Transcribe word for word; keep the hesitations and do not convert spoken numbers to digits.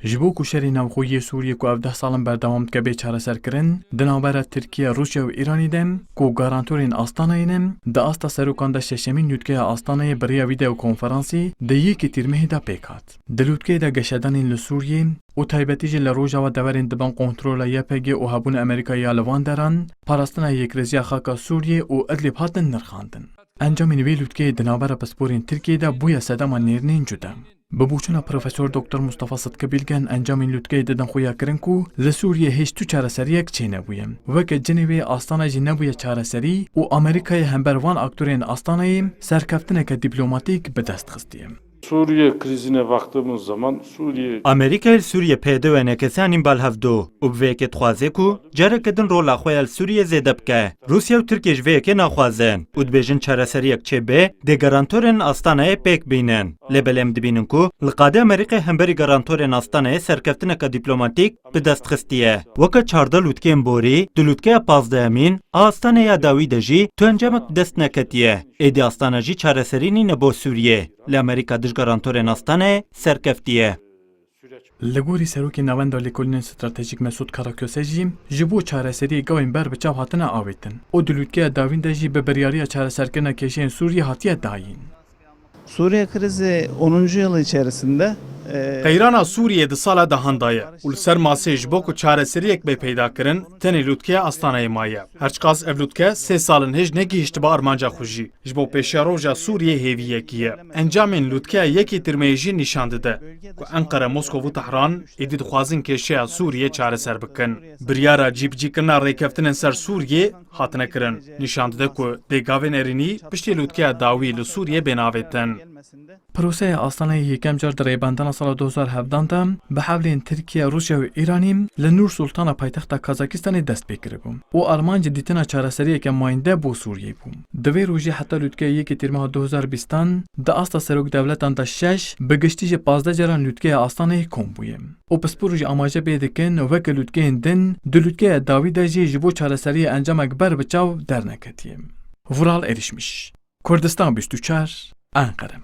Ji bo ku şerê navxwe yê Sûriyê ku ev deh sal in berdewam dike bê çareserkirin, di navbera Tirkiye, Rûsya û Îranê de ku garantorên Astanayê ne, di asta serokan de şeşemîn lûtkeya Astanayê bi rêya vîdeo konferansê di yekê Tîrmehê de pêk hat. Di lûtkeyê de geşedanên li Sûriyê û taybetî jî li Rojava deverên di bin kontrola Y P G û hebûna Amerîkayê ya li van deran, parastina yekreziya xaka Sûriyê û Idlib hatin nirxandin. Encamên vê lûtkeyê di navbera pisporên Tirkiyê de bûye sedema nêrînên cuda. Bi boçûna Profesor Doktor Mustafa Sıtkı Bilgen encamên lûtkeyê didin xuyakirin ku li Sûriyê hêj tu çareseriyek çênebûye. Weke Cinêvê Astana jî nebûye çareserî û Amerîkayê hember van aktorên Astanayê serkeftineke dîplomatîk bi dest xistiye. Suriye krizine baktığımız zaman Suriye Amerîkayê li Sûriyê peyde wêneke sî anîn bal hevdo û bi vê yekê dixwaze ku careke din rola xwe ya li Sûriyê zêde bike. Rûsya û Tirkiye ji vê yekê naxwazin û dibêjin çareseriyek çêbe dê garantorên Astanayê pêk bînin. Lê belê em dibînin ku li qadê Amerîkayê hemberî garantorên Astanayê serkeftineke dîplomatîk bi dest xistiye. Weke çardeh lûtkeyên borî, di lûtkeya pazdehemîn a Astanayê ya dawî de jî tu encamek bi dest neketiye. Êdî Astana jî çareserî nîne bo Sûriyê. Lê Amerîka dij garantorên Astanayê serkeftiye. Li gorî Serokê Navenda Lêkolînên Stratejîk Mesûd Karaköse jî ji bo çareseriyê gavên ber bi çav hatine avêtin û di lûtkeya dawîn de jî bi biryariya çareserkirina kêşeyên Sûriyê hatiye dayîn. Suriye krizi onuncu yılı içerisinde, e, Qeyrana Sûriyê di sala dehan de ye û li ser masê ji bo ku çareseriyek bê peydakirin, tenê lûtkeya Astanayê maye. Her çiqas ev lûtke sê sal in hêj negihîştibe armanca xwe jî. Ji bo pêşiya roja Sûriyê hêviyekî ye. Encamên lûtkeya yekê Tirmeyê jî nîşan dide ku Enqere, Moskov û Tehran êdî dixwazin kêşeya Sûriyê çareser bikin. Biryara cîbicîkirina rêkeftinên ser Sûriyê hatine kirin. Nîşan dide ku dê gavên erênî piştî lûtkeya dawî li Sûriyê bên avêtin. Proseya Astanayê yekem car di rêbendana sala du hazar hevdan de bi hewlên Tirkiye, Rûsya û Îranî li Nur Sultana paytexta Kazakistanê dest pê kiribû û armanc dîtina çareseriyeke mayînde bo Sûriyê bû. Di vê rojê heta lûtkeya yekê Tîrmeha du hazar bîstan di asta serokdewletan de şeş, bi giştî jî pazdeh caran lûtkeya Astanayê kom bûye. Û pispor jî amaje pê dikin weke lûtkeyên din di lûtkeya dawî de jî ji bo çareseriyê encamek ber bi çav derneketiye. Vural Erişmiş, Kurdistan bîst û çar, Enqere.